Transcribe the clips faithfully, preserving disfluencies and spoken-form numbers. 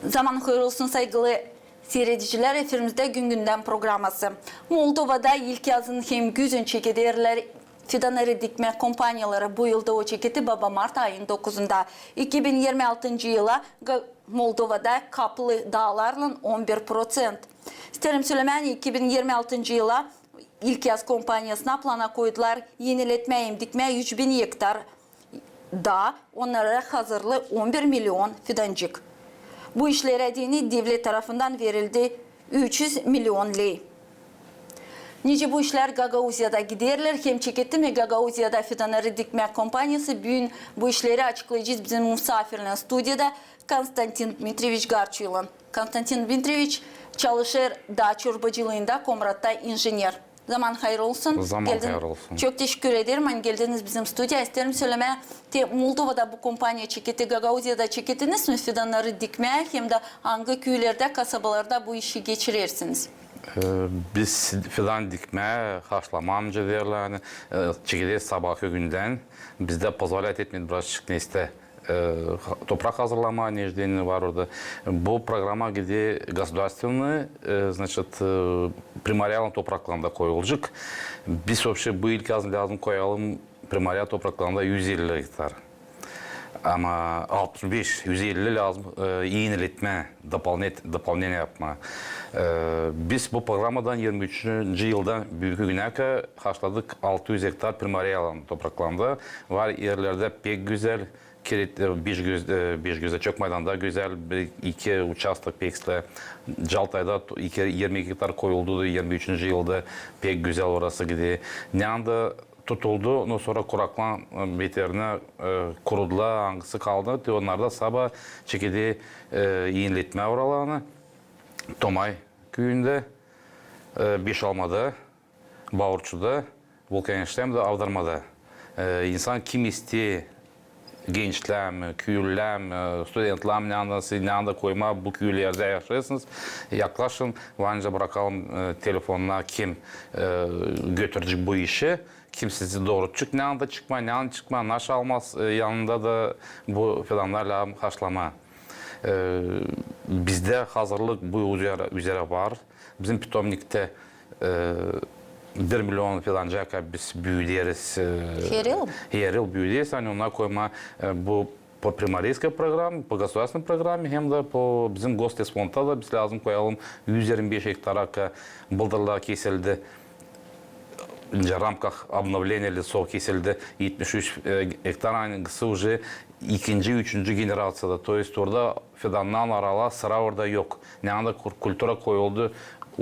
Zaman hayır olsun, saygılı siiredicilär, efirimizdä Gün gündäm programması. Moldovada ilkyazın hem güzün çekederlär fidannarı dikmä kompaniyaları. Bu yılda o çeketti baba mart ayın dokuzunda. İki bin irmi altıncı yıla Ga-, Moldovada kaplı daalarlan on bir proţent. İsteerim sölemää, ani iki bin irmi altıncı yıla ilkyaz kompaniyasına plana koydular eniletmää hem dikmää üç bin ektar daa, onnara hazırlı on bir milion fidancık. Bu işlerä deyni devlet tarafından verildi üç üz milion ley. Nicä bu işlär Gagauziyada giderlär hem çeketti mi Gagauziyada fidannarı dikmää kompaniyası? Büün bu işleri açıklayacez bizim musaafirlän studiyada Konstantin Dmitriyeviç Garçuylan. Konstantin Dmitriyeviç çalışêr daa çorbacılıında, Komratta injener. Zaman hayır olsun. Zaman hayır olsun. Çok teşekkür ederim, ani geldiniz bizim studiyaya. İsteerim sölemää, te Moldovada bu kompaniya çeketti, Gagauziyada çekettiniz mi fidannarı dikmää hem dä angı küülerdä, kasabalarda bu işi geçirersiniz? E, biz fidan dikmää, haşlamaa nicä deerlär, ani, e, çekederiz sabakı gündän. Bizdä pozvolät etmeer birazçık nesä, e, ha-, toprak hazırlamaa, neçin var orada. Bu programa gider государственный, e, значит, e, Primoralnıı topraklarında koyulacek. Biz вообще bu ilkyazın lääzım koyalım Primoralnıı topraklarında üz elli ektar. Ama altmış beş, üz elli lääzım, e, eniletmää, дополнить, дополнение yapmaa. E, biz bu programadan irmi üçüncü yıldan büünkü günä kadar haşladık altı üz ektar Primoralnıı topraklarında. Var erlerdä pek gözäl, Kirit, e, Beşgöz-, e, Beşgözä, Çokmaydanda gözäl bir iki uçastok pek islää. Caltayda to-, iki, irmi iki ektar koyuldu irmi üçüncü yılda, pek gözäl orası gider. Neredä tutuldu, no sora kuraklan, e, beterinä, e, kurudular, angısı kaldı, te onnarda saba çekeder, e, eniletmää oralarını. Tomay küüyündä, e, Beşalmada, Baurçuda, Vulkaneşte hem dä Avdarmada. E, insan kim isteer, gençlär mi, küülülär mi, e, studentlär mi, neredä, neredä koymaa, bu küülerdä yaşêêrsınız, yaklaşın, var nicä brakalım, e, telefonuna, kim, e, götürecek bu işi, kim sizi doorutacek, neredä çıkmaa, neredä çıkmaa, naşey almaa, e, yanında da bu fidannar lääzım haşlamaa. E, bizdä hazırlık bu üzerä, üzerä var. Bizim pitomniktä, e, bir milion fidancıa biz büüderiz, e, her yıl? Her yıl büüderiz, ani onnarı koymaa, e, bu по Приморейской программе, по государственной программе, hem dä по bizim Goslesfondda da biz lääzım koyalım üz irmi beş ektara, ka bıldırlar kesildi. В рамках обновления лесов kesildi etmiş üç, e, ektar, angısı уже ikinci, üçüncü generaţiyada. То есть orada fidannarlan aralar, sıra orada yok. Neredä kul-, kultura koyuldu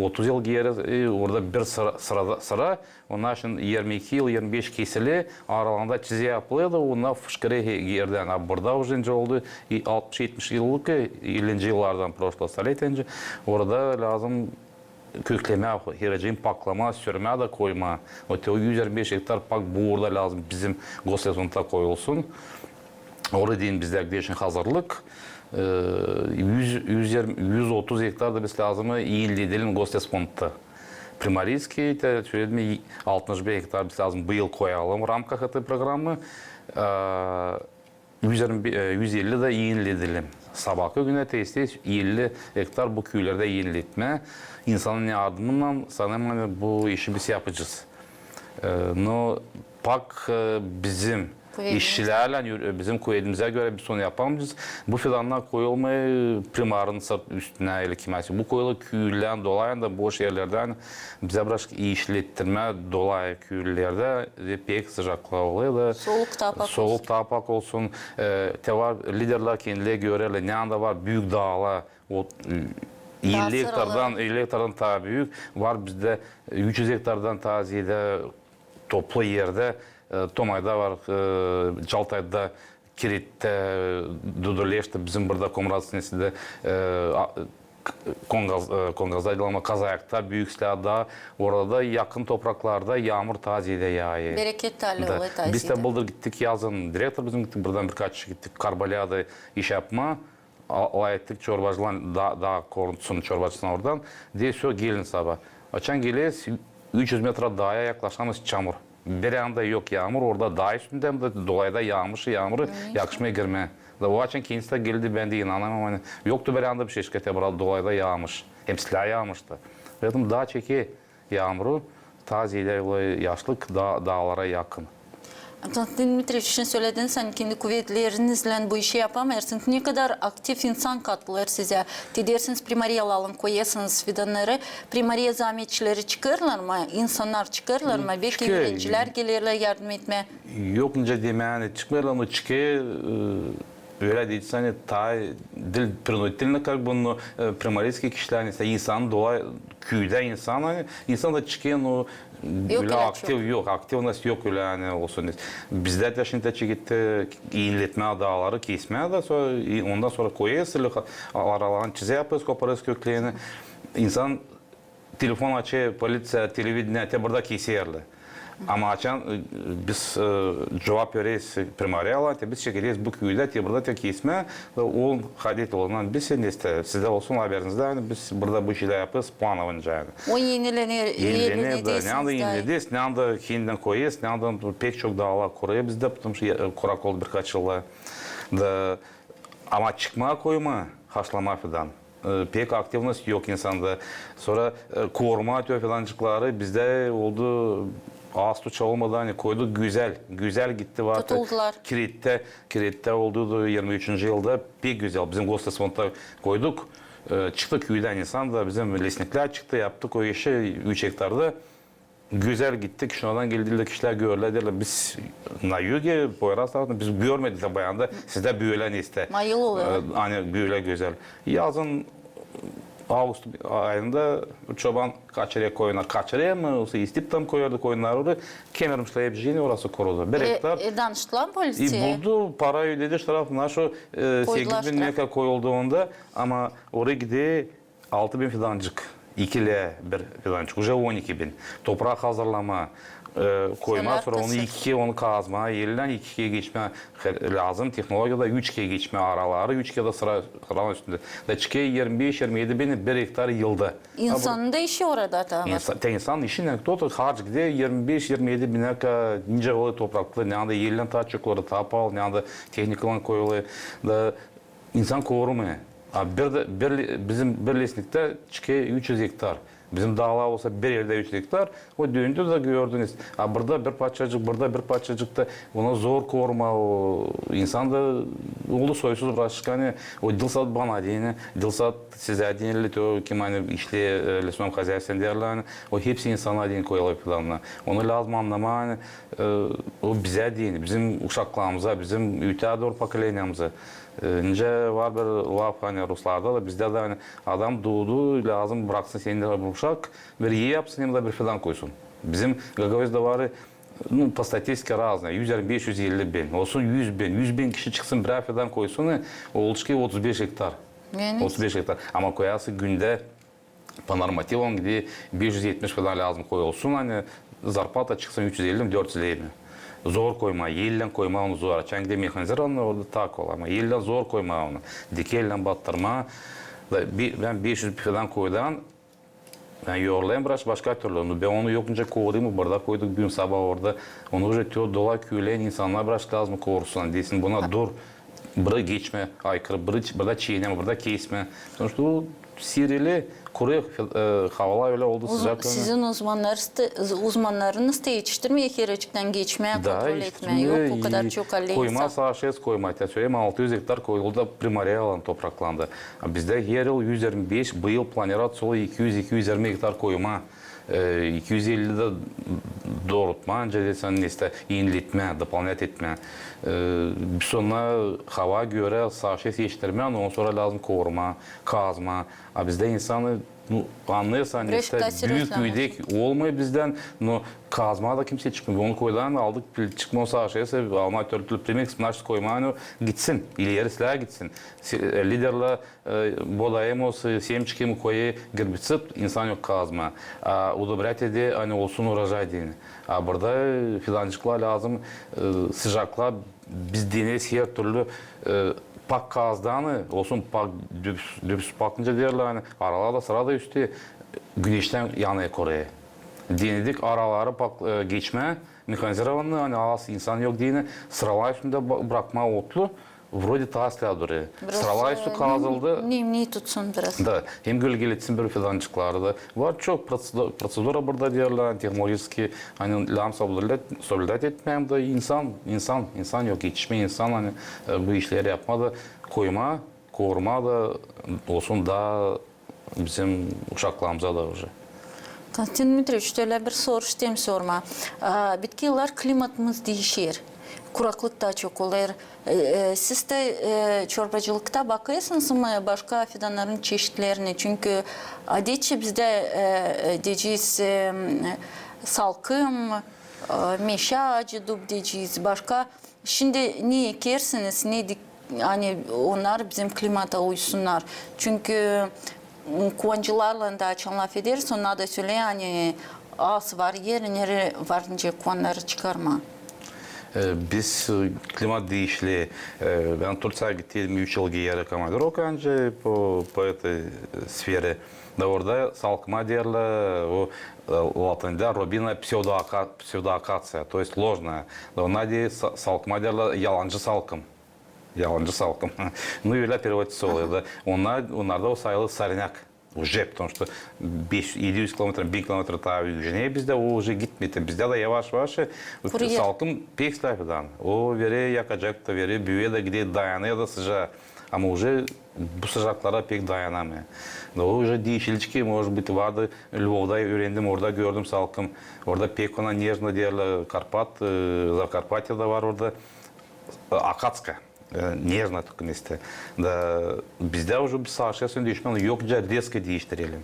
otuz yıl geeri, e, orada bir sıra, sırada, sıra. Onnar için irmi iki yıl, irmi beş kesiler, aralarında çizä yapılêrdı, onnar fışkırêr he-, geerdän. A burada уже nicä oldu, e, altmış, etmiş yıllık, e, ellinci yıllardan, прошлого столетия nicä. Orada lääzım köklemää, herliin paklamaa, sürmää da koymaa. O te o üz irmi beş ektar pak bu uurda lääzım bizim Goslesfondda koyulsun. Orada deyni bizdä gider hazırlık. E, üz, üz irmi, üz otuz ektar da biz lääzım eniledelim Goslesfondda. Приморский, te söledim, altmış bir ektar biz lääzım bu yıl koyalım в рамках этой программы. E, Üz irmi, e, üz elli dä eniledelim. Sabakı günä te isteeriz elli ektar bu küülerdä eniletmää. İnsanın yardımınnan, sanêrım, ani bu işi biz yapacez. E, no pak, e, bizim işçilärlän, yür-, bizim kuvedimizä görä biz onu yapamayacez. Bu fidannar koyulmêêr primarın sırt üstünä, eli kimä. Bu koyulêr küülerin dolayında, boş erlerdän bizä biraz işlettirmä dolayı küülerdä, e, pek sıcaklar olêr da. Soluk taa pak olsun. Soluk taa pak olsun. E, te var, liderlär kendileri görerlär, neredä var büük daalar, o, e, elli ektardan, elli ektardan taa büük. Var bizdä üç üz ektardan taa zeedä toplu erdä, e, Tomayda var, e, Çaltayda, Kirittää, Duduleştä, bizim burada Komrat Sınısıda, e, a, K-, Kongaz, e, Kongazda deyni, ama Kazayakta büük islää daa, orada yakın topraklarda yaamur taa zeedä yaayêr. Bereketli olêr taa zeedä. Biz dä bıldır gittik yazın, direktor bizim gittik, buradan birkaç kişi gittik Karbalyada iş yapmaa. A-, alay ettik çorbacılarlan, daa, daa korunsun çorbacısı oradan. Deer, всё, gelin sabaa. Açan geleriz, üç üz metra daaya yaklaşamız, çamur. Bir anda yok yaamur, orada daa üstündä hem dä dolayda yaamışı, yaamuru yakışmêêr girmää. Da o açan kendisi dä geldi, bän dä inanamam, ani yoktu bir anda bir şey çıkacek, burada dolayda yaamış. Hem silää yaamıştı. Dedim, taa çeker yaamuru, taa zeedä yaşlık da, daalara yakın. Konstantin Dmitrievç, şindi sölediniz, ani kendi kuvetleriñizlän bu işi yapamêêrsınız. Ne kadar aktiv insan katılêr sizä? Te deersiniz, primariya alalım, koyêrsınız fidannarı. Primariya zaametçileri çıkêrlar mı? İnsannar çıkêrlar mı? Beki üürencilär gelerlär yardım etmää. Yok, nicä demää, ani çıkmêêrlar, no çıkêr, e, ölä deyecez, ani taa diil принудительно, как бы, no, e, примарийский kişilär, ani insanın dolayı, küüdä insan, ani insan da çıkêr, no ölä aktiv yok, aktivnost yok ölä, ani olsun. Bizdä dä şindi çekettä iinletmää daaları, kesmää da, sora, ondan sora koyêrız, aralarını çizä yapêrız, koparêrız köklerini. İnsan telefon açêr, polisiya, televideniye, te burada keserlär. Ama açan, e, biz, e, cuvap vereriz primariya, te biz çekederiz bu küüdä, te burada te kesmää, da o hadet olsun, ani biz, neysä, sizdä olsun haberinizdä, ani biz burada bu işi dä yapêrız planovıncä, ani. O enilener, enilener, da, ne anda enilederiz, ne anda kendän koyêrız, ne anda pek çok daalar kurêr bizdä, потому что, e, kurak oldu birkaç yılda. Da, ama çıkmaa koymaa, haşlamaa filan. E, pek aktivnost yok insanda. Sora, e, korumaa te filancıkları bizdä oldu, az tuça olmadı, ani koyduk gözäl, gözäl gitti, var. Tutuldular. Kirettä, kirettä oldu da irmi üçüncü yılda pek gözäl. Bizim Goslesfondda koyduk. E, çıktı küüdän insan da, bizim lesniklär çıktı, yaptık o işi üç gektarda. Gözäl gittik, şundan geldilär kişilär, gördülär, deerlär, biz na юге, Poyraz tarafında, biz görmedik dä bu yanda, sizdä bölä neysä. Mayıl olêr. E, ani bölä gözäl. Yazın, avgust ayında çoban kaçırêr koyunnar, kaçırêr mı, olsa istip tam koyardı koyunnarı, kemirmişlär hepsini, orası kurudu. Bir gektar. E, danıştılar mı polisiyä? E, buldu, para ödedi ştraf, naşı, e, sekiz bin marka koyuldu onda, ama oraya gider altı bin fidancık. İki lää bir fidancık. Уже on iki bin. Toprak hazırlamaa, e, koymaa, sora onu iki kerä onu kazmaa, elän iki kerä geçmää lääzım. Tehnologiyada üç kerä geçmää araları, üç kerä dä sıra, sıranın üstündä. Da çıkêr irmi beş, irmi edi bin bir gektar yılda. İnsanın da işi orada taa var. Te insanın işi, ne, to harç gider irmi beş, irmi edi bin, nicä olêr toprakta, ne anda elän taa çok olêr, taa paalı, ne anda tehnikalan koyulêr. Da İnsan korumêêr. A bir dä, bir, bizim bir lesniktä çıkêr üç üz gektar. Bizim daalar olsa bir erdä üç üz gektar, o döndü da gördünüz. A burada bir parçacık, burada bir parçacık da, onu zor korumaa, o insan da oldu soysuz, bıraktık, ani o diil sade bana deyni, diil sade sizä deyni, o kim ani işleer, e, лесном хозяйстве deerlär, ani o hepsi insana deyni koyulêr filanına. Onu lääzım annamaa, ani, e, o bizä deyni, bizim uşaklarımıza, bizim ötää dooru pokoleniyamıza. E, nicä var bir laf, ani ruslarda da, bizdä dä, ani adam duudu, lääzım bıraksın seni dä bir uşak, bir ev yapsın, hem dä bir fidan koysun. Bizim Gagauziyada var, ну, по статистике разное, üz irmi beş, üz elli bin, olsun üz bin, üz bin kişi çıksın, birär fidan koysun, e, oldu ki otuz beş gektar. Otuz beş gektar. Ama koyasın gündä по нормативам, где beş üz etmiş filan lääzım koyulsun, ani zarplata çıksın üç üz elli mi, dört üz elli mi. Zor koymaa, elän koymaa onu zor. Açan gider mehanizirovanı, orada taa kolay, ama elän zor koymaa onu. Diki elän battırmaa. Da bi-, bän beş üz filan koydan, bän yorulêrım biraz başka türlü. Nu, bän onu yok nicä koruyım, burada koyduk büün sabaa orada. Onu уже te dolay küüleyin, insannar biraz lääzım korusun, desin buna dur. Burada geçmä, aykırı, burada, burada çiinemä, burada kesmä. Потому что o sirili, kuru, e, havalar ölä oldu, sıcak. Sizin uzmannarınız da, uzmannarınız da etiştirmeer herçiktän geçmää, kontrol etmää. Yok o kadar çok aleysa. Koymaa, saşes koymaa. Te söleyim, altı üz gektar koyuldu primariya alan topraklarında. Bizdä her yıl üz irmi beş, bu yıl planirovat sola iki üz, iki üz irmi gektar koymaa. E, iki üz elli dä doorutmaa, nicä desän, neysä, eniletmää, дополнять etmää. E, biz ona hava görä saşes etiştirmää, ondan sora lääzım korumaa, kazmaa. A bizdä insanı, nu, annêêrsın, neysä, büük üdek olmêêr bizdän, nu, kazmaa da kimsey çıkmêêr. Onu koydan aldık, çıkmêêr saşes, almaa törtülü primex, naştı koymaa, ani gitsin, ileri sıra gitsin. Liderlär E, bodaemo, semçikemo koyêr, гербицид, insan yok kazmaa. A, удобрять edä, ani olsun urojay deyni. A burada fidancıklar lääzım, e, sıcaklar, biz deneriz her türlü, e, pak kazdı, ani olsun pak, düz, düz pak nicä deerlär, ani aralar da sıra da üstü güneştän yanêr, koruyêr. Denedik araları pak, e, geçmää, mehanizirovanı, ani az insan yok deyni, sıralar üstündä brakmaa otlu, Vrodi taa islää durêr. Sıralar üstü kazıldı. Nemni tutsun biraz. Da, hem gölgeletsin bir fidançıkları da. Var çok prosedura burada deyärlär, tehnologiçeskiy, ani lääzım soblüdät etmää da insan, insan, insan yok, etişmeer insan, ani bu işleri yapmaa da, koymaa, korumaa da olsun taa bizim uşaklarımıza da uje. Konstantin Dmitrievç, şölä bir soruş isteerim sormaa. Bitki yıllar klimatımız diişer. Kuraklık taa çok olêr. Siz dä çorbacılıkta bakêrsınız mı başka fidannarın çeşitlerinä? Çünkü adetçä bizdä deyecez salkım, meşä aacı, dub deyecez, başka. Şindi ne ekersiniz, ne dik-, ani onnar bizim klimata uysunnar. Çünkü kuvancılarlan da açan lafederiz, onnar da söleer, ani az var er, neredä var nicä kuvannarı çıkarmaa. Biz klimat diişli, bän Turţiyaya gittiydim üç yıl geeri komandirovka, ancak po, po eтой сфере. Da orada salkıma deyärlär, o latında robina psevdoakaţiya, то есть ложная. Da onnar deyär, salkıma deyärlär yalancı salkım. Yalancı salkım. Ну, ölä переводится olêr da. Onnar, onnarda o sayılêr сорняк. Uje, потому что beş, edi üz kilometra, bin kilometra taa üüjünä bizdä, o uje gitmeer. Bizdä dä yavaş-yavaş salkım pek islää fidan. O verer yakacak da, verer, büüyer da, gider, dayanêr da sıcaa. Ama uje bu sıcaklara pek dayanamêêr. Da o uje diişilecek, может быть, vardı, Lvovda üürendim, orada gördüm salkım. Orada pek ona нежно deyärlär, Karpat, Zakarpatyada var orada, акация. Нежно только, нестэ. Da bizdä uje bu сорняк diişmää, yok nicä резко diiştirelim.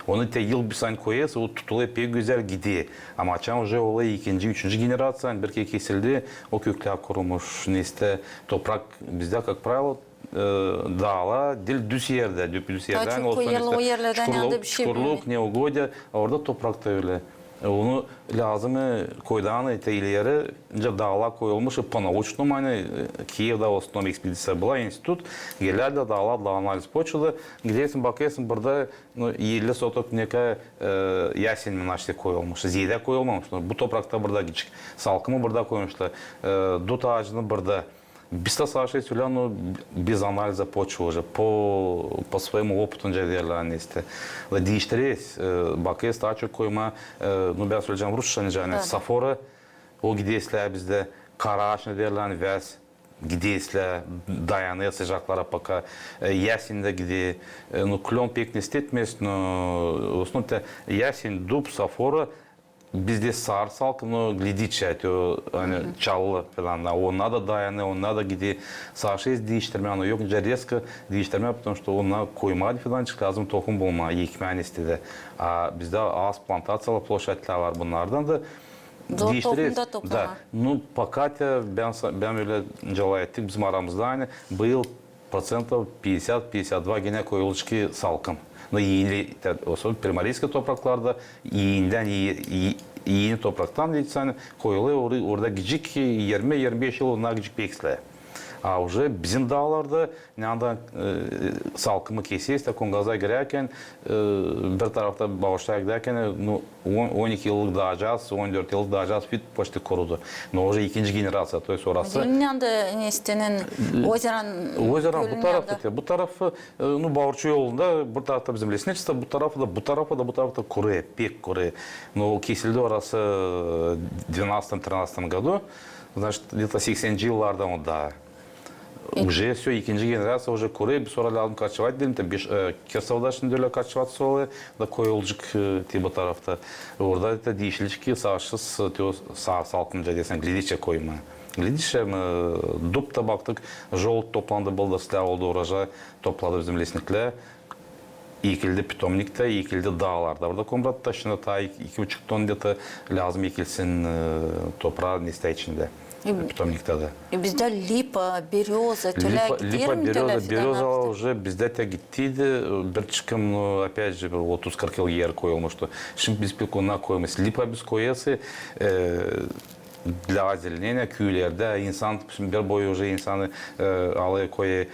Onu te yıl bir saan koyêrsın, o tutulêr pek gözäl, gider. Ama açan uje olêr ikinci, üçüncü generaţiya, bir kerä kesildi, o köklär kurumuş, nestä, toprak, bizdä, как правило, daalar diil, düz erdä, düpedüz erdä, ani olsun, nestä, çukurluk, neugodiya, orada toprak da ölä. Onu lääzım koymaa, ani te ileri, nicä daalar koyulmuş, по научному, ani Kievdä в основном ekspediţiya была, institut, gelärdilär daalar, daalar analiz почвы da, gidersin, bakêrsın, burada, ну, elli sotok nekadar ясень, нестэ, koyulmuş, zeedä koyulmamış, но bu toprakta burada gidecek, salkımı burada koymuşlar, dut aacını burada. Biz dä сорняк ölä, но без анализа почвы uje, по, по своему опыту, nicä deyärlär, ani, nestä. Da diiştireriz, bakêrız taa çok koymaa, ну, bän söleyecäm rusça, nicä, ani, сафора, o gider islää bizdä, kara aaç, nicä deyärlär, ani, вяз, gider islää, dayanêr sıcaklara пока, ясень dä gider, ну, клён pek ne istetmeer, но в основном-то ясень, дуб, сафора, bizdä sarı salkım, но глядича, то, ani, çalı filan, onnar da dayanêr, onnar da gider. Сорняк diiştirmää, но yok nicä резко diiştirmää, потому что onnar koymaa filançık lääzım, tohum bulmaa, ekmää, nestä dä. A bizdä az plantaţiyalı ploşadlar var, bunnardan da diiştireriz. Zor tohum da toplamaa. Da. Ну, пока te bän, bän ölä, nicä lafettik bizim aramızda, ani bu yıl процентов пятьдесят, пятьдесят два genä koyulacek salkım. Но eni, te, o zaman Primoreyskiy topraklarda enidän, e, e, eni topraktan, deyecez, ani koyulêr, orada gidecek, irmi, irmi beş yıl onnar gidecek pek islää. A uje bizim daalarda, ne anda salkımı keseriz, te Kungaza girärkän, bir tarafta Bauçtaya gidärkän, ну, on, on iki yıllık daacaz, on dört yıllık daacaz, почти kurudu. Но uje ikinci generaţiya, то есть orası. Diil, ne anda, nestä, ozeranın, ozeranın bu tarafı, te, bu tarafı, ну, Bauçu yolunda, bu tarafta bizim лесничество, bu tarafı da, bu tarafı da, bu tarafı da kurêr, pek kurêr. Но kesildi orası двенадцатом-тринадцатом году, значит, где-то sekseninci yıllardan o daa. Uje всё, ikinci generaţiya uje kurêr, bir sora lääzım кочевать edelim, te, Kirsovda şindi ölä кочевать olêr, da koyulacek, te, bu tarafta. Orada da diişilecek, сорняк, te, o sa-, salkımca deyärsän, глядича koymaa. Глядича, dub da baktık, jolt toplandı, bıldır islää oldu, урожай topladı bizim лесниклär. Ekildi питомникtä, ekildi daalarda. Burada Komratta şindi taa iki, iki buçuk ton где-то lääzım ekilsin topraa, nestä, içindä. Питомникtä dä. E, bizdä lipa, berёza, tölä gider mi, tölä fidannar? Lipa, berёza, berёza uje bizdä te gittiydi, bir çıkım, ну, опять же, bir otuz-kırk yıl geeri koyulmuştu. Şindi biz pek onnar koymêêrız. Lipa biz koyêrız, для озеленения, küülerdä insan, şindi bir boy uje insanı alêr, koyêr,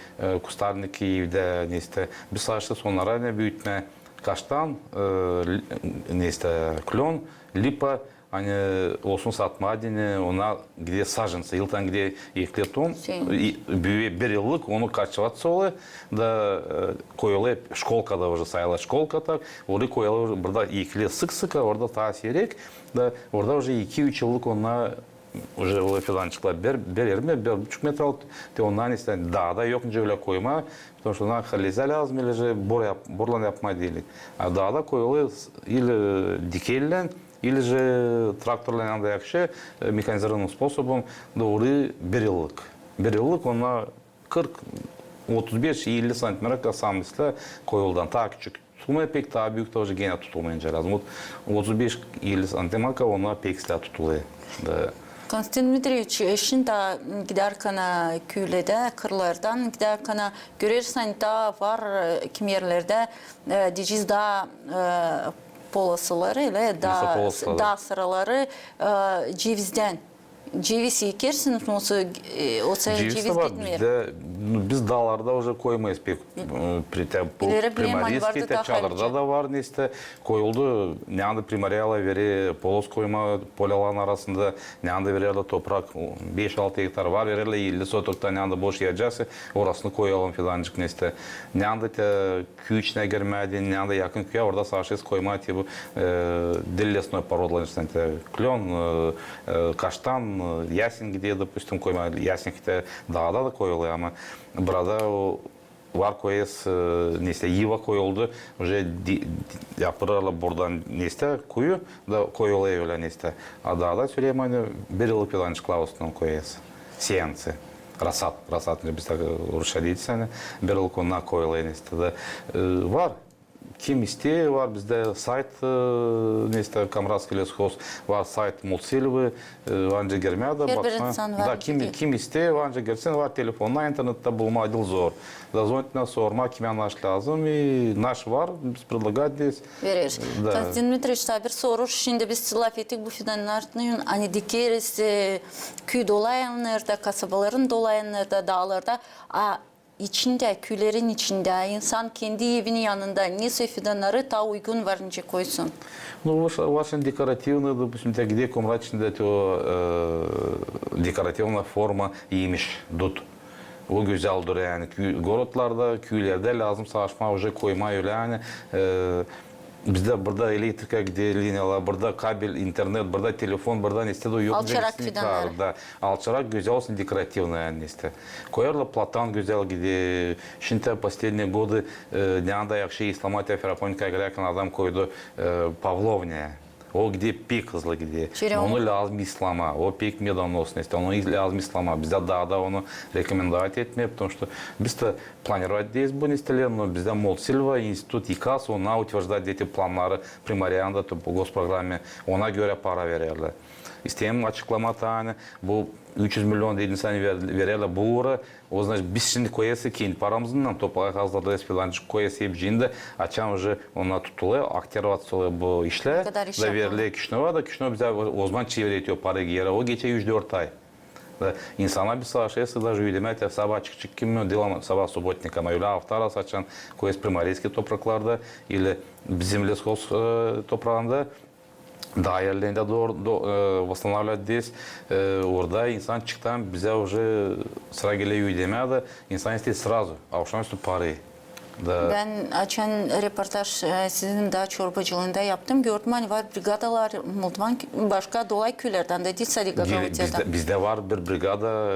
кустарники evdä, nestä. Biz savaştı sonnara ne büütmää. Kaştan, nestä, klön, lipa, Ani olsun satmaa deyni, ona gider sajenţa, yıldan gider ekleer ton, büüyer bir yıllık, onu kaçıvatsa olêr, da koyulêr şkolkada, uje sayılêr şkolka tak, orayı koyulêr, burada ekleer sık-sık, orada taa siyrek, da orada uje iki-üç yıllık ona uje olêr fidançıklar bir, bir yirmi, bir buçuk metralık, te ondan isteer, daa da yok nicä ölä koymaa, потому что ona halezä lääzım, ili же bor yap-, borlan yapmaa diil. A daa da koyulêr ili dikerlän, ili же traktorlan, ani da yakşı, e, mehanizirovanным sposobom, da orayı bir yıllık. Bir yıllık ona kırk, otuz beş, elli santimetra kasamıslä koyuldan taa küçük tutulmêêr pek, taa büük da uje genä tutulmayınca lääzım. Ot-, otuz beş, elli santimetra ona pek islää tutulêr. Da. Konstantin Dmitrievич, e, şindi taa gidärkän küülerdä, kırlardan gidärkän görersin, taa var, e, kimi erlerdä, e, deyecez, daa, e, polosaları, ile daa, daa sıraları, e, cevizdän. Ceviz ekersiniz, osa, e, osa ceviz gitmeer. Bizdä, nu, biz daalarda uje koymayız pek, e, pri-, te-, bu Primorskiy, te çadırda da var, neysä, koyuldu, neredä Primoriya verer polos koymaa polyaların arasında, neredä vererlär toprak, o, beş-altı gektar var, vererlär elli sotukta, neredä boş ercä, orasını koyalım fidançık, neysä. Neredä te küü içinä girmää deyni, neredä yakın küüyä, orada savaşêrız koymaa te bu, e, diil лесной porodalar, neysä, te klön, e, e, kaştan, e, yasen gider, допустим, koymaa, yasen te daada da koyulêr, ama burada o var koyêrız, e, neysä, iva koyuldu, uje di-, di-, yapêrlar buradan, neysä, kuyu, da koyulêr ölä, neysä. A daada sölemää deyni, bir yıllık fidançıklar olsun koyêrız. Сеянцы. Рассад, рассад, biz так, e, rusça deyeriz, ani bir yıllık ona koyulêr, neysä, da, e, var. Kim isteer, var bizdä sayt, e, neysä, Komratskiy leshoz, var sayt Multsilvı, e, var nicä girmää da bakmaa. Da kim, kim isteer, var nicä girsin, var telefonda, internettä bulmaa diil zor. Da zvonitmää, sormaa, kimä naş lääzım, i naş var, biz предлагать ederiz. Vereriz. Da. Konstantin Dmitrievич, taa bir soruş, şindi biz lafettik bu fidanlardan, ani dikeriz, e, küü dolayında, kasabaların dolayında, daalarda, a içindä, küülerin içindä insan kendi evinin yanında nesä fidanları taa uygun var nicä koysun? Ну, var, var şindi декоративный, допустим, te gider Komrat içindä te o, e, декоративная форма, imiş, dut. O gözäl durêr, ani kü-, городlarda, küülerdä lääzım savaşmaa, uje koymaa ölä, ani, e, bizdä burada elektrika gider liniyalar, burada kabel, internet, burada telefon, burada neysä dä yok. Alçarak fidanları. Da, alçarak, gözäl olsun, декоративный, ani neysä. Koyêrlar platan, gözäl gider. Şindi последние годы, e, neredä yakşı islamaa te, feroponikaya girärkän adam koydu, e, pavlovniya. O gider, pek hızlı gider. Onu lääzım islamaa. O pek медоносный, neysä, onu lääzım islamaa. Bizdä daada onu рекомендовать etmeer, потому что biz dä планировать ederiz bu neysä, но bizdä Multsilvı, institut İKAS, ona утверждать eter planları, Primoriyanın da, bu госпрограмме, ona görä para vererlär. İsteerim açıklamaa, ani bu üç üz million deyni, ani ver-, vererlär bu uura, o zaman biz şindi koyêrız kendi paramızdan, topraak hazırlêêrız filançık, koyêrız hepsini dä, açan uje ona tutulêr, актироваться olêr bu işlär, da veriler Kişinöva, da Kişinöv bizä o zaman çevirer o parayı geeri, o geçer üç-dört ay. Da insannar bir savaşêrsa, даже ödemää, te sabaa çık-çık kim, diil ama sabaa subotnik, ama ölä afta arası açan koyêrız Primorskiy topraklarda ili bizim лесхоз, e, topraanda, daa erlerindä dooru, do-, e, восстанавливать ederiz. E, orada insan çıktan bizä uje sıra geler ödemää da insan isteer сразу, avşamüstü parayı. Da. Bän açan reportaj, e, sizin daa çorbacılıında yaptım, gördüm, ani var brigadalar, moldovan kü-, başka dolay küülerdän dä, diil sade Gagauziyada. Bizdä, bizdä var bir brigada,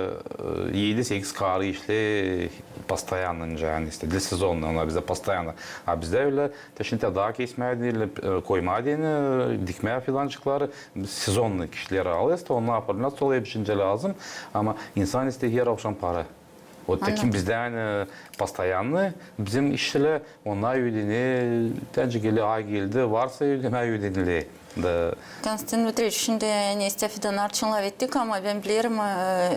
e, edi-sekiz karı işleer постоянно, ani neysä, diil сезонно, ama bizdä постоянно. A bizdä ölä, te şindi taa kesmää deyni, e, koymaa deyni, e, dikmää filançıkları, сезонный kişileri alêrız da, onnar оформляться olêr, hepsini dä lääzım, ama insan isteer her avşam para. Вот takim bizdä, ani, постоянный bizim işçilär, onnar ödener, te geler, ay geldi, varsa ödemää, ödeniler. Da. Konstantin Dmitrievич, şindi neysä fidannar için lafettik, ama bän bilerim, e,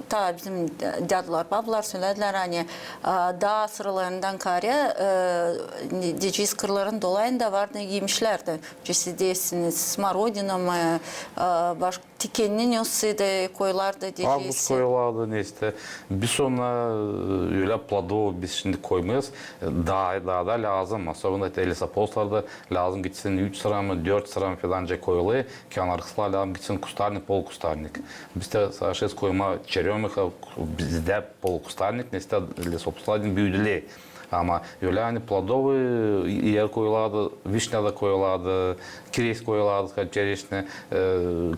taa bizim dädular, babular sölediler, ani, e, daa sıralarından kaarä, e, deyecez, kırların dolayında vardı emişlär dä. Siz deersiniz, smorodina mı, e, baş-, tikenni nesä dä koyulardı deyecez. Avgust koyulardı, neysä. Biz ona, e, ölä плодовый biz şindi koymêêrız. Daa, daa da lääzım. Особенно te лесоповодlarda lääzım gitsin üç sıra mı, dört dört sıra fidanca koyulêr, kenarı kısılar, lääzım gitsin кустарник, полукустарник. Biz dä savaşêrız koymaa черемуха, bizdä полукустарник, nesä lesa pustulän büüdülär. Ama ölä ani плодовый er koyulardı, вишня da koyulardı, kireç koyulardı, черешня, e,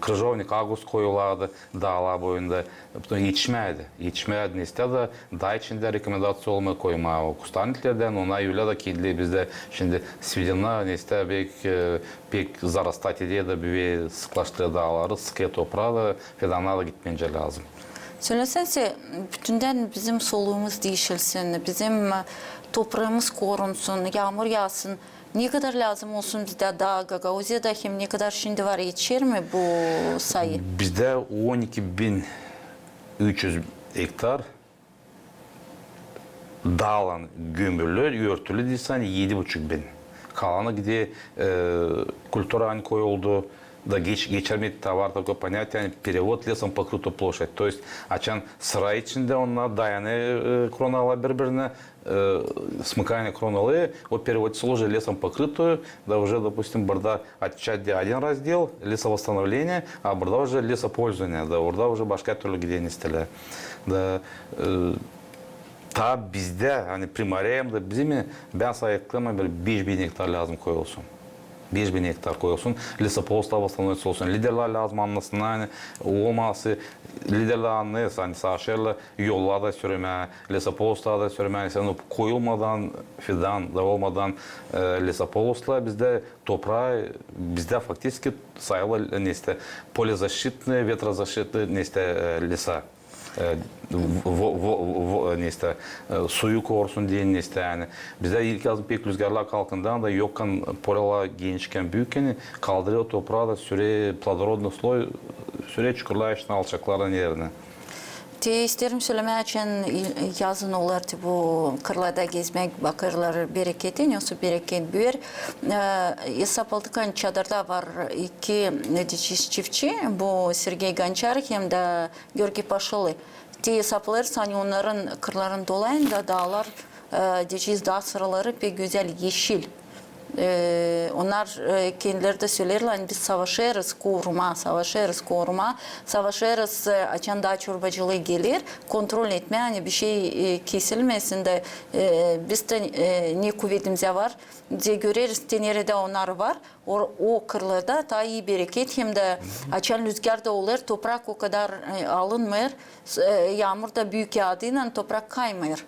крыжовник, агуст koyulardı daalar boyunda. Потом etişmärdi. Etişmärdi, nesä dä daa içindä rekomendaţiya olêr koymaa o кустарниклerdän, ona ölä dä kildilär bizdä. Şindi сведена, nesä pek, e, pek zarastat edä dä büü sıklaştırêr daaları, sıkêr topraa da, fidannar da gitmeycä lääzım. Söläsänä, bütündän bizim soluumuz diişilsin, bizim, e, topraamız korunsun, yaamur yaasın. Ne kadar lääzım olsun bizdä daa Gagauziyada hem ne kadar şindi var, etişer mi bu sayı? Bizdä on iki bin üç üz ektar daalan gömülü, örtülü deersän, edi buçuk bin. Kalanı gidä, e, kultura ani koyuldu, da geç-, geçärmedi, taa var такое понятие, ani перевод лесом покрытую площадь. То есть, açan sıra içindä onnar dayanêr, e, kronalar biri-birinä, e, смыкание кроны, o переводится уже лесом покрытую, da уже, допустим, burada отчасти один раздел лесовосстановление, a burada уже лесопользование, da orada уже başka türlü gidä nesä lä. Da, e, taa bizdä, ani Primorye'da bizim, bän saydım, bir beş bin ektar lääzım koyulsun. Beş bin ektar koyulsun, лесополоса восстановится olsun. Liderlär lääzım annasınnar, ani olması, liderlär annêêr, ani savaşêrlar yolları da sürmää, лесополоса da sürmää, ani sen o koyulmadan fidan da olmadan, e, лесополоса bizdä topraa, bizdä фактически sayılêr nesä полезащитный, ветрозащитный nesä, e, lesa. E, vo-, vo-, vo-, nesä, e, suyu korusun deyni nesä, ani. Bizdä ilk yazın pek lüzgarlar kalkından da yokkän, polalar genişkän, büükkän, kaldırêr topraa da sürer, плодородный слой sürer çukurlar içinä, alçakların erinä. Te isteerim sölemää, açan yazın olêr te bu kırlarda gezmäk, bakêrlar bereketi, nesoy bereket büür. E, esap aldık, ani Çadırda var iki, e, deyici çiftçi, bu Sergey Gonçar hem dä Georgiy Paşalı. Te esaplêêrız, ani onnarın kırların dolayında daalar, e, deyecez, daa sıraları pek gözäl, eşil. E, onnar, e, kendileri dä söleerlär, ani biz savaşêrız korumaa, savaşêrız korumaa, savaşêrız, e, açan daa çorbacılıı geler, kontrol etmää, ani bişey, e, kesilmesin dä, e, biz dä, e, ne kuvedimizä var, dä göreriz, te neredä onnar var, o, o kırlarda taa ii bereket, hem dä açan lüzgar da olêr, toprak o kadar, e, alınmêêr, s-, e, yaamur da büük yaadıynan toprak kaymêêr.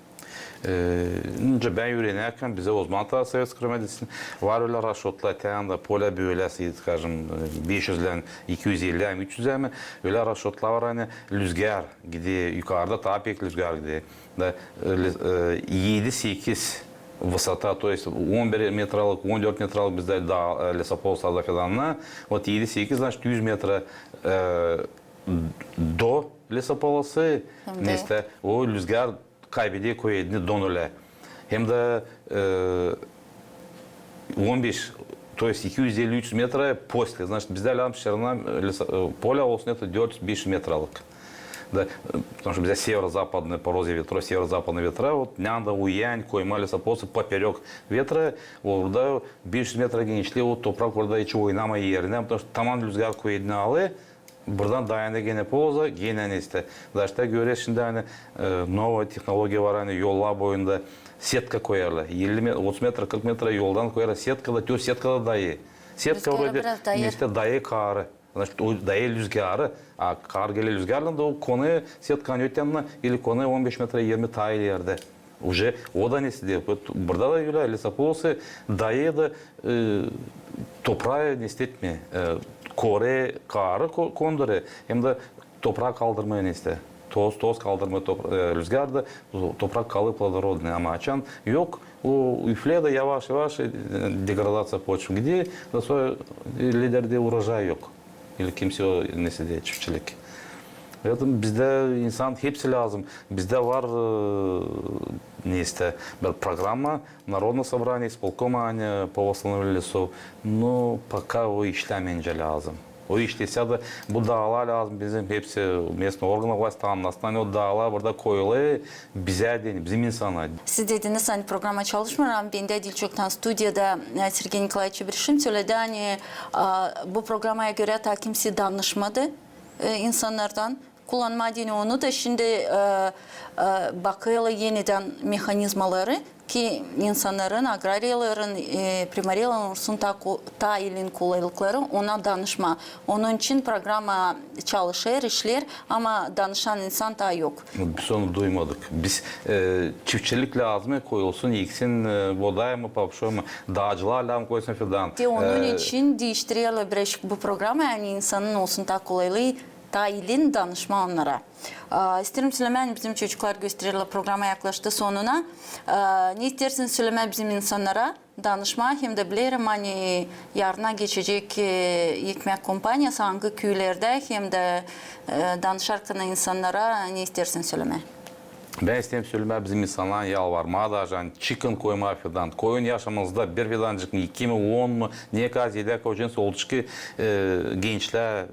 E, nicä bän üürenärkän, bizä ozaman taa Sovetskıy Rumıniyada var ölä raşotlar, te anda pola bölä, скажем, e, beş üzlän iki üz elli hem üç üz hem, ölä raşotlar var, ani lüzgar gidä yukarda, taa pek lüzgar gidä. Da, e, lü-, e, edi-sekiz высота, то есть on bir metralık, on dört metralık bizdä daa, e, лесополоса da fidannar. Вот edi-sekiz, значит, üz metra, e, до лесополосы, hem dä nesä, o lüzgar kaybeder kuvedini до нуля. Hem dä, e, on beş, то есть iki üz elli, üç üz metra после. Значит, bizdä lääzım şirina, e, lesa, e, pola olsun это dört üz, beş üz metralık. Da, e, потому что bizdä северо-западный, по розе ветров, северо-западный ветра, вот, ne anda uyar, ani koymaa лесополосу поперёк ветра, orada beş üz metra genişlii, o toprak orada hiç oynamêêr erinä, потому что taman lüzgar kuvedini alêr, buradan dayanêr genä pola, genä nesä. Даже göreriz şindi, ani, e, новая технология var, ani yollar boyunda setka koyêrlar. Elli me-, otuz metra, kırk metra yoldan koyêrlar setka da, то есть setka da dayêr. Setka orada biraz dayêr. Nesä dayêr karı. Значит, o dayêr lüzgarı. A kar geler lüzgarlan da o konêr setkanın ötänä ili konêr on beş metra, irmi taa ilerdä. Уже o da nesä deyni. Burada da ölä лесополосы dayêr da, e, topraa nesä etmeer, e, korêr, karı ko-, kondurêr, hem dä topraa kaldırmêêr nesä. Toz, toz kaldırmêêr top-, e, lüzgar da, toprak kalêr плодородный. Ama açan yok, o üfleer da yavaş-yavaş, e, деградация почвы gider, da sora, e, liderdä urojay yok. Ili kimsä o nesä deyni, çiftçilik. Поэтому bizdä insan hepsi lääzım. Bizdä var, e, nesä, bir программа, Народное собрание, исполком, ani по восстановлению лесов. Но пока o işlämeycä lääzım. O iş desä dä bu daalar lääzım bizim hepsi, местный органы власти annasın, ani o daalar burada koyulêr bizä deyni, bizim insana. Siz dediniz, ani programa çalışmêêr, ama bendä diil çoktan studiyada, e, Sergey Nikolaeviç Çebrişin söledi, ani, a, bu programaya görä taa kimsey danışmadı, e, insannardan. Kullanmaa deyni onu da şindi, e, e, bakêrlar enidän mehanizmaları, ki insannarın, agrariyaların, e, primariyaların olsun taa ku-, taa ilin kolaylıkları ona danışmaa. Onun için programa çalışêr, işleer, ama danışan insan taa yok. Biz onu duymadık. Biz, e, çiftçilik lääzım koyulsun, eksin, e, boday mı, papşoy mu, daacılar lääzım koysun fidan. Te onun için diiştirerlär birazcık bu programayı, ani insanın olsun taa kolaylıı taa ilin danışmaa onnara. A, isteerim sölemää, ani bizim çocuklar göstererlär, programa yaklaştı sonuna. A, ne isteersiniz sölemää bizim insannara danışmaa, hem dä bilerim, ani yarına geçecek, e, ekmäk kompaniyası angı küülerdä, hem dä, e, danışarkan insannara ne isteersiniz sölemää? Bän isteerim sölemää bizim insannar yalvarmaa da, ani çıkın koymaa fidan. Koyun yaşamazda bir fidancık mı, iki mi, on mu, ne kadar zeedä koyacenız, oldu ki, e, gençlär, e,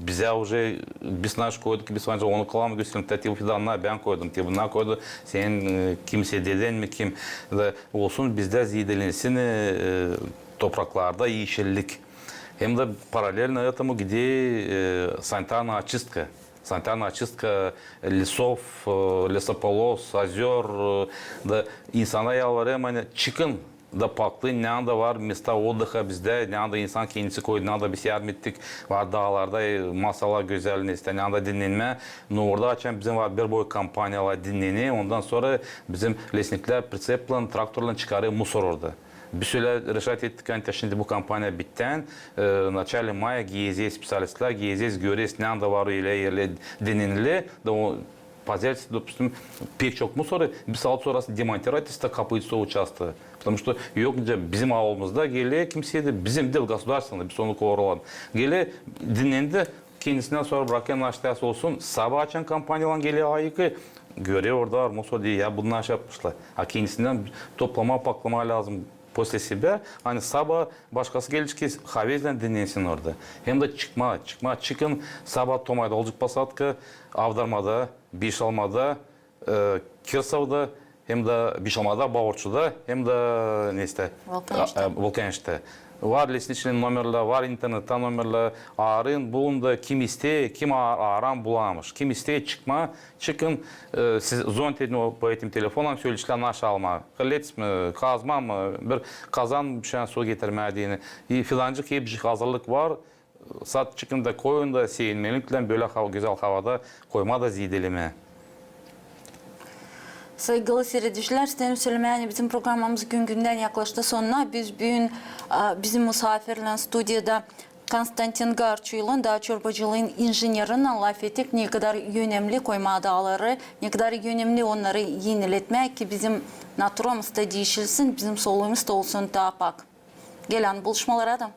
bizä uje, biz naşı koyduk, biz ancak onu kalan mı gösterelim, te bu fidannar bän koydum, te bunnar koydu senin, e, kimsey dedän mi, kim, da olsun bizdä zeedelensin, e, e, topraklarda eşillik. Hem dä paralelno этому, где, e, санитарная очистка. Санитарная очистка лесов, э, лесополос, озёр, э, da insana yalvarêrım, ani çıkın da paklayın, neredä var места отдыха bizdä, neredä insan kendisi koydu, neredä biz yardım ettik, var daalarda, e, masalar gözäl, neysä, neredä dinnenmää. No orada açan bizim var bir boy kompaniyalar dinnenä, ondan sora bizim lesniklär pritseplan, traktorlan çıkarêr musor orada. Biz ölä решать ettik, ani şindi bu kompaniya bittän, e, в начале мая gidecez spesialistlär, gidecez, görecez, neredä var ölä erlär dinnenilä, da o, по сути, допустим, pek çok musoru biz alıp sorasın демонтировать etsin, kapıcı o участка. Потому что yok nicä bizim aulumuzda geler kimsey dä, bizim diil, государственный, biz onu koruyoruz. Geler, dinnendi, kendisindän sora brakêr, naştası olsun, sabaa açan kompaniyalar geler, ayıkêr, görer orada var musor, deer, ya bunnar şey yapmışlar. A kendisindän toplamaa, paklamaa lääzım после себя, ani sabaa başkası gelecek ki havezlän dinnensin orada. Hem dä çıkmaa, çıkmaa, çıkın, sabaa tomayda olacek посадка, Avdarmada, Bişalmada, e, Kirsovda, hem dä Bişalmada, Baurçuda, hem dä, neysä, Vulkaneştä. E, Vulkaneştä. Var лесничный nomerlär, var internettä nomerlär. Arayın, bulun da, kim isteer, kim ar-, arar, bularmış. Kim isteer çıkmaa, çıkın, e, siz звоните по этим телефонам, söleyersiniz, naşı almaa. Kıllet mi, kazma mı, bir kazan bir şey su getirmää deyni. E, filancık, hepsi hazırlık var. Sade çıkın da koyun da sevinmeliklän bölä ha-, gözäl havada koymaa da zeedelemää. Saygılı siiredicilär, isteerim sölemää, ani bizim programamız gün-gündän yaklaştı sonuna. Biz büün, a, bizim musaafirlän studiyada Konstantin Garçuylän, daa çorbacılıın injenerinnän lafettik, ne kadar önemli koymaa daaları, ne kadar önemli onnarı eniletmää, ki bizim naturamız da diişilsin, bizim soluumuz da olsun taa pak. Gelän buluşmalara da.